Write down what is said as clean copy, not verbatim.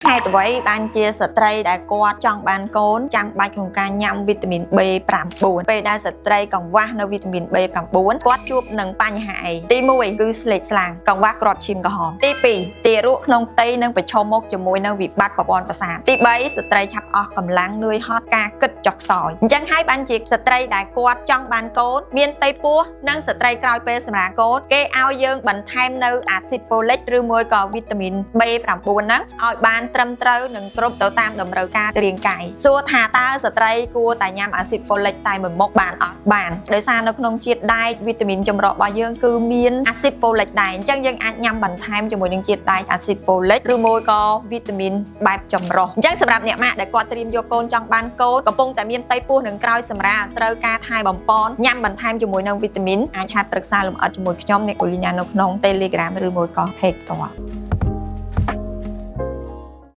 ហេតុអ្វីបានជាស្ត្រីដែលគាត់ចង់បានកូនចាំបាច់ក្នុងការញ៉ាំវីតាមីន B9 ពេលដែលស្ត្រីកង្វះនៅវីតាមីន B9 គាត់ជួបនឹងបញ្ហាអីទី1គឺស្លេកស្លាំងកង្វះគ្រាប់ឈាមក្រហមទី2ទារកក្នុងផ្ទៃនឹងប្រឈមមុខជាមួយនឹងវិបត្តិប្រព័ន្ធប្រសាទទី3ស្ត្រីឆាប់អស់កម្លាំងនឿយហត់ការគិតចុះខ្សោយអញ្ចឹងហើយបានជាស្ត្រីដែលគាត់ចង់បានកូនមានផ្ទៃពោះនិងស្ត្រីក្រោយពេលសម្រាលកូនគេឲ្យយើងបន្ថែមនៅអាស៊ីតហ្វូលិកឬមួយក៏វីតាមីន B9 ហ្នឹងឲ្យបានត្រឹមត្រូវនិងគ្រប់ទៅតាមតម្រូវការរាងកាយសួរថាតើស្ត្រីគួរតែញ៉ាំអាស៊ីតហ្វូលិកតែមួយមុខបានអត់បានដោយសារនៅក្នុងជាតិដែកវីតាមីនចម្រុះរបស់យើងគឺមានអាស៊ីតហ្វូលិកដែរអញ្ចឹងយើងអាចញ៉ាំបន្ថែមជាមួយនឹងជាតិដែកអាស៊ីតហ្វូលិកឬមួយក៏វីតាមីនបែបចម្រុះអញ្ចឹងសម្រាប់អ្នកម៉ាក់ដែលគាត់ត្រៀមយកកូនចង់បានកូនកំពុងតែមានផ្ទៃពោះនិងក្រោយសម្រាលត្រូវការថែបំប៉នញ៉ាំបន្ថែមជាមួយនឹងវីតាមីនអាចឆាតប្រឹក្សាលម្អិតជាមួយខ្ញុំអ្នកកូលីណានៅក្នុង Telegram ឬមួយក៏ Page ផ្ទាល់។